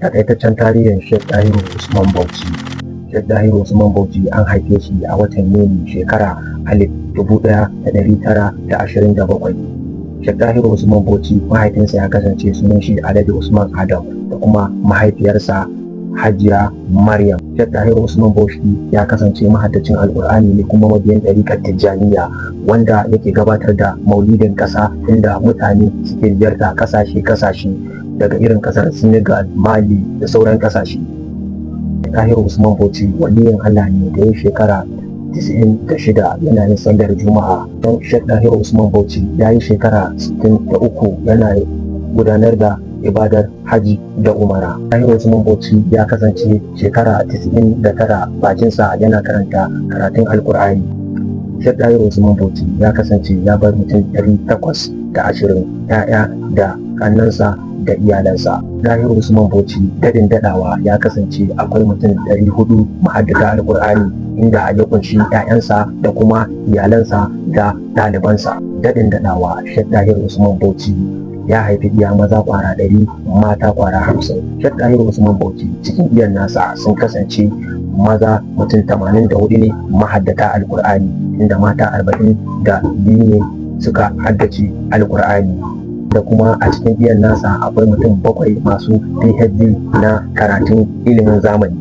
Takaitaccen tarihin Sheikh Dahiru Usman Bauchi. Sheikh Dahiru Usman Bauchi an haife shi a watan Yuni shekara 1927. Sheikh Dahiru Usman Bauchi, mahaifinsa ya kasance sunan shi Alhaji Usman Adam da kuma mahaifiyarsa Hajiya Maryam. Sheikh Dahiru Usman Bauchi ya kasance mahaddacin Alƙur'ani ne kuma mabiyin ɗariƙar Tijjaniya, wanda yake gabatar da maulidin ƙasa, inda mutane suke ziyarta ƙasashe-ƙasashe daga irin ƙasar Senegal, Mali da sauran ƙasashe. Dahiru Usman Bauchi waliyin Allah ne da ya shekara 96 yana yin sallar Juma'a. Don Sheikh Dahiru Usman Bauchi ya yi shekara 63 yana gudanar da ibadar haji da umara. Dahiru Usman Bauchi ya kasance shekara 99 bakinsa yana karanta karatun Alkur'ani. Sheikh Dahiru Usman Bauchi ya kasance ya bar mutum 820, 'ya'ya da kannansa da iyalansa. Dahiru Usman Bauchi, dadin dadawa, ya kasance akwai mutum 400 mahaddata Alkur'ani, inda ya kunshi 'ya'yansa da kuma iyalansa da ɗalibansa. Dadin dadawa, Sheikh Dahiru Usman Bauchi ya haifi iya maza kwara 100, mata kwara 50. Sheikh Dahiru Usman Bauchi, cikin iyan nasa sun kasance maza mutum 84 ne mahaddata Alkur'ani, inda mata 42 ne suka haddace Alkur'ani. Da kuma a cikin iyan nasa akwai mutum bakwai masu PhD na karatun ilimin zamani.